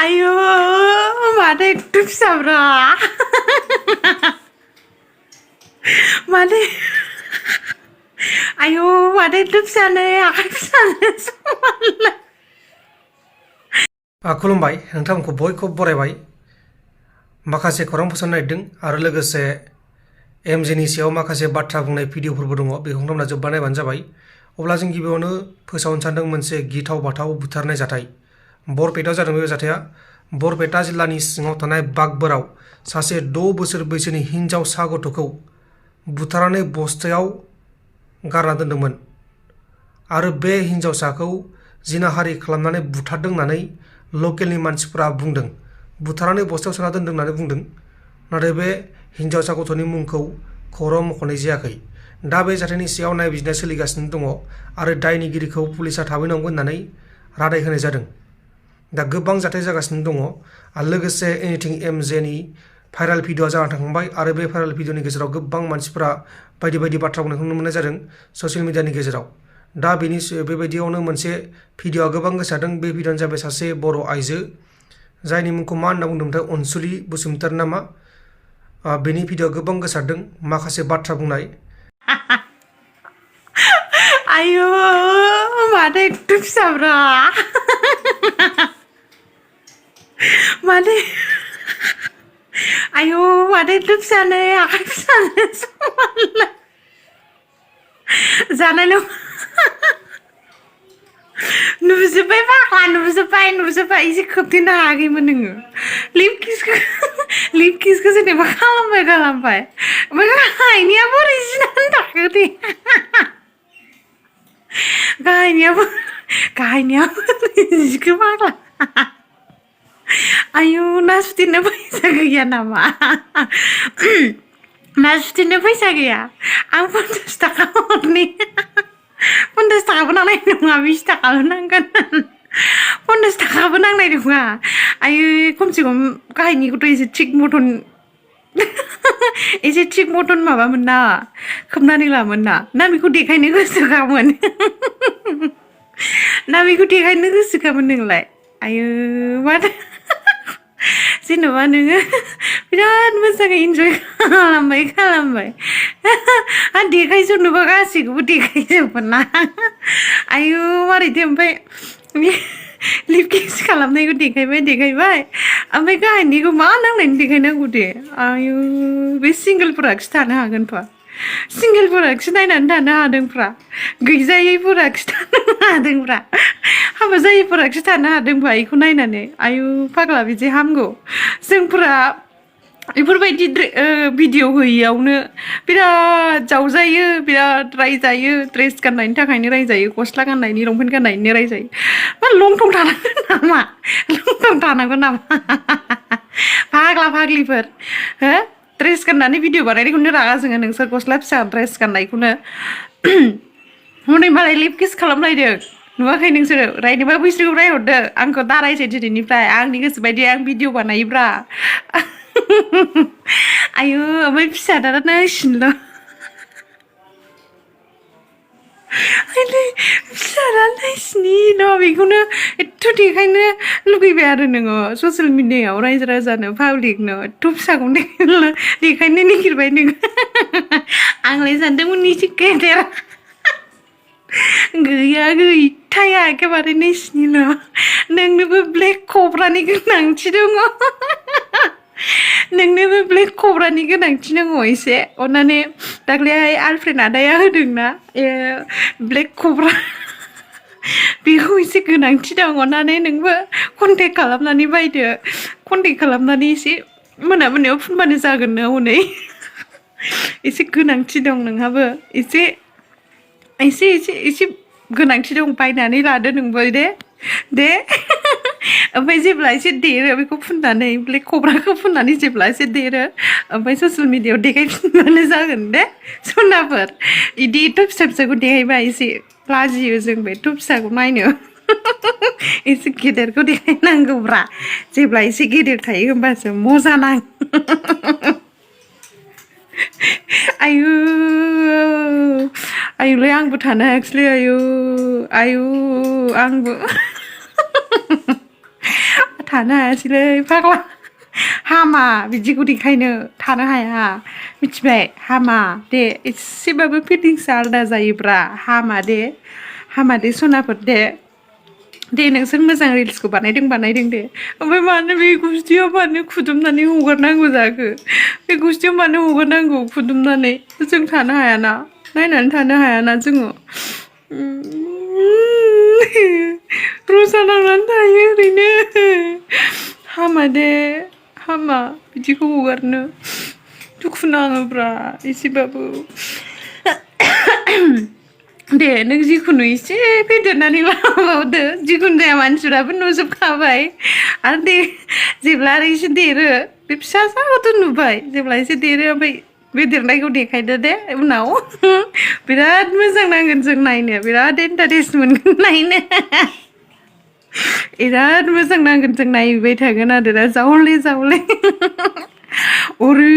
आयु माथो एथ' फिसाब्रा माथो आयु माथो एथ' फिसानो आखाइ फिसानो समानलाय खुलुमबाय नोंथांमोनखौ बयखौबो बरायबाय माखासे खौरां फोसावनो नागिरदों आरो लोगोसे एमजेनि सायाव माखासे बाथ्रा बुंनाय भिडिअफोरबो दङ बेखौ नोंथांमोना जोब्बा नायबानो जाबाय अब्ला जों गिबियावनो फोसावनो सानदों मोनसे गिथाव बाथाव बुथारनाय जाथाय बरपेटायाव जादों बे जाथाया बरपेटा जिल्लानि सिङाव थानाय बागबोराव सासे 6 बोसोर बैसोनि हिनजावसा गथ'खौ बुथारनानै बस्थायाव गारना दोनदोंमोन आरो बे हिनजावसाखौ जिनाहारि खालामनानै बुथारदों होननानै लकेलनि मानसिफोरा बुंदों बुथारनानै बस्थायाव सोना दोनदों होननानै बुंदों नाथाय बे हिनजावसा गथ'नि मुंखौ खौरां मख'नाय जायाखै दा बे जाथायनि सायाव नायबिजिरनाय सोलिगासिनो दङ आरो दायनिगिरिखौ पुलिसा थाबैनांगौ होननानै रादाय होनाय जादों दा गोबां जाथाय जागासिनो दङ आरो लोगोसे एनिथिं एमजेनि भाइराल भिडिअआ जानानै थांबाय आरो बे भाइराल भिडिअनि गेजेराव गोबां मानसिफोरा बायदि बायदि बाथ्रा बुंनायखौ नुनो मोननाय जादों ससियेल मिडियानि गेजेराव दा बेबायदियावनो मोनसे भिडिअआ गोबां गोसारदों बे भिडिअआनो जाबाय सासे बर' आइजो जायनि मुंखौ मा होनना बुंदोंमोनथाय अनसुलि बसुमतारी नामा बेनि भिडिअआ गोबां गोसारदों माखासे बाथ्रा बुंनाय आयु माथो एथ' फिसाब्रा माथो आयु माथो एथ' फिसानो आखाइ फिसानो समानलाय जानाय नुजोब्बाय फाग्ला नुजोब्बाय एसे खोबथेनो हायाखैमोन नोङो लिप किसखौ जेनेबा खालामबाय ओमफ्राय गाहायनिया बोरै जिनानै थाखो दे गाहायनिया जिखौ फाग्ला आयु ना सुथेनो फैसा गैया नामा ना सुथेनो फैसा गैया आं 50 थाखा हरनि 50 थाखाबो नांनाय नङा 20 थाखाल' नांगोन 50 थाखाबो नांनाय नङा आयु खमसे खम गाहायनिखौथ' एसे थिग मटन माबामोन ना खोबनानै लामोन ना बेखौ देखायनो गोसोखामोन नोंलाय आयु माथो जेन'बा नोङो बिराद मोजाङै इन्जय खालामबाय देखायजोबनोबा गासैखौबो देखायजोबगोन ना आयु मारैथो ओमफ्राय लिप किस खालामनायखौ देखायबाय ओमफ्राय गाहायनिखौ मा नांनायनि देखायनांगौ दे आयु बे सिंगोलफोरा खिथानो हागोनफा सिंगोलफोराखि नायनानै थानो हादोंफ्रा गैजायैफोराखि थानो हादोंफ्रा हाबा जायैफोराखि थानो हादोंफा बेखौ नायनानै आयु फाग्ला बिदि हामगौ जोंफोरा बेफोरबायदि भिडिअ होयियावनो बिराद जावजायो बिराद रायजायो ड्रेस गाननायनि थाखायनो रायजायो गस्ला गाननायनि लंपेन्ट गाननायनि रायजायो मा लंथं थानांगौ नामा फाग्ला फाग्लिफोर हो ड्रेस गाननानै भिडिअ बानायनायखौनो रागा जोङो नोंसोर गस्ला फिसा ड्रेस गाननायखौनो हनै मालाय लिप किस खालामलायदों नुवाखै नोंसोरो रायनोबा बैसोरखौ रायहरदो आंखौ दा रायसै दिनैनिफ्राय आंनि गोसो बायदि आं भिडिअ बानायोब्रा आयु ओमफ्राय फिसादाना नायसिनल' फिसादा नायसिनिल' बेखौनो एथ' देखायनो लुगैबाय आरो नोङो ससियेल मिडियायाव रायजो राजानो पाब्लिकनो एथ' फिसाखौनो देखायनो नागिरबाय नोङो आंलाय सानदोंमोन एसे गेदेर गैथाया एखेबारे नैसिनिल' नोंनोबो ब्लेक कब्रानि गोनांथि दङ नोंनोबो ब्लेक कब्रानि गोनांथि दङ एसे अन्नानै दाख्लैहाय आलफ्रेड आदाया होदोंना ब्लेक कब्रा बेखौ एसे गोनांथि दं अन्नानै नोंबो कन्टेक्ट खालामनानै बायदो कन्टेक्ट खालामनानै एसे मोनायाव फुनबानो जागोन नो हनै एसे गोनांथि दं नोंहाबो एसे गोनांथि दं बायनानै लादो नोंबो दे ओमफ्राय जेब्ला एसे देरो बेखौ फुननानै ब्लेक कब्राखौ फुननानै जेब्ला एसे देरो ओमफ्राय ससियेल मिडियायाव देखायफिनबानो जागोन दे सनाफोर बिदि एथ' फिसाखौ देखायबा एसे लाजियो जोंबो एथ' फिसाखौ नायनो एसे गेदेरखौ देखायनांगौब्रा जेब्ला एसे गेदेर थायो होमबासो मजा नाङो आयुलै आंबो थानो हायाखिसैलै आयु आंबो थानो हायासैलै फाग्ला हामा बिदिखौ देखायनो थानो हाया मिथिबाय हामा दे एसेबाबो फिलिंसआ आलदा जायोब्रा हामा दे सनाफोर दे नोंसोर मोजां रिल्सखौ बानायदों दे ओमफ्राय मानो बे गुस्थियाव मानो खुदुमनानै हगारनांगौ जाखो बे गुस्थियाव मानो हगारनांगौ खुदुमनानै जों थानो हायाना नायनानै थानो हायाना जोङो रसा नांनानै थायो ओरैनो हामा दे हामा बिदिखौ हगारनो दुखु नाङोब्रा एसेबाबो दे नों जिखुनु एसे फेदेरनानै माबावदो जिखुनु जाया मानसिफ्राबो नुजोबखाबाय आरो दे जेब्ला आरो एसे देरो बे फिसा साखौथ' नुबाय जेब्ला एसे देरो ओमफ्राय बे देरनायखौ देखायदो दे उनाव बिराद मोजां नांगोन जों नायनो बिराद इन्टारेस्ट मोनगोन नायनो बिराद मोजां नांगोन जों नायबाय थागोन आरोना जावले अरू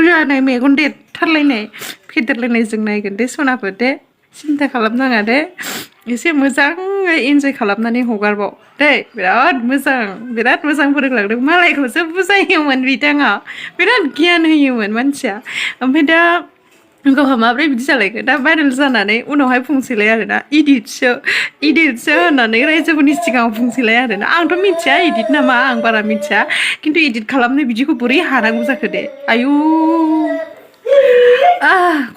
जानाय मेगन देरथारलायनाय फेदेरलायनाय जों नायगोन दे सनाफोर दे सिन्था खालामनाङा दे एसे मोजाङै इन्जय खालामनानै हगारबाव दे बिराद मोजां फोरोंलांदों मालायखौसो बुजायोमोन बिथाङा बिराद गियान होयोमोन मानसिया ओमफ्राय दा गावहा माब्रै बिदि जालायखो दा भाइरेल जानानै उनावहाय बुंसैलाय आरोना इडिटसो होननानै रायजोफोरनि सिगाङाव बुंसैलाय आरोना आंथ' मिथिया इडिट नामा आं बारा मिथिया खिन्थु इडिट खालामनो बिदिखौ बोरै हानांगौ जाखो दे आयु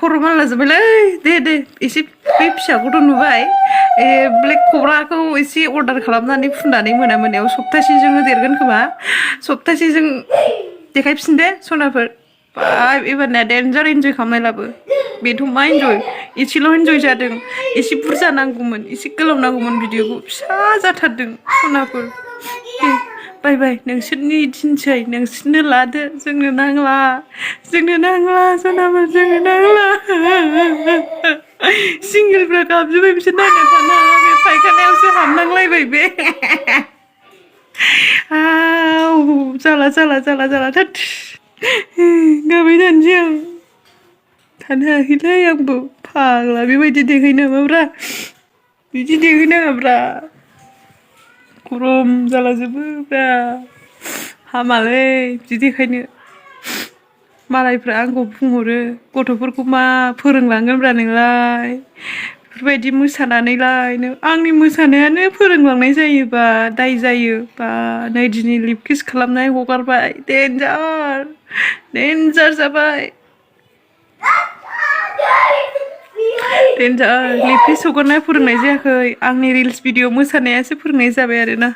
खर' मानला जोब्बायलै दे एसे बे फिसाखौथ' नुबाय ब्लेक कब्राखौ एसे अर्डार खालामनानै फुननानै मोनायाव सप्तासेजोंनो देरगोन खोमा सप्तासेजों देखायफिन दे सनाफोर एबारनिया डेन्जार इन्जय खालामनाय लाबो बेथ' मा इन्जय एसेल' इन्जय जादों एसे बुरजा नांगौमोन एसे गोलाव नांगौमोन भिडिअखौ फिसा जाथारदों सनाफोर दे बाय नोंसोरनि दिनसै नोंसोरनो लादो जोंनो नांला सनाफोर जोंनो नांला सिंगेलफ्रा गाबजोब्बाय बिसोर नायना थानो हाला बे फायखानायावसो हाबनांलायबाय बे जाला थोद गाबाय थानोसै आं थानो हायाखैलै आंबो फाग्ला बेबायदि देखायनाङाब्रा बिदि देखायनाङाब्रा गरम जालाजोबोब्रा हामालै बिदि देखायनो मालायफ्रा आंखौ बुंहरो गथ'फोरखौ मा फोरोंलांगोनब्रा नोंलाय बेफोरबायदि मोसानानैलाय आंनि मोसानायानो फोरोंलांनाय जायोबा दाय जायो बा नै दिनै लिप किस खालामनाय हगारबाय डेन्जार जाबाय डेन्जार लिप किस हगारनाय फोरोंनाय जायाखै आंनि रिल्स भिडिअ मोसानायासो फोरोंनाय जाबाय आरोना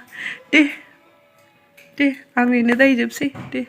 दे आं ओरैनो दायजोबसै दे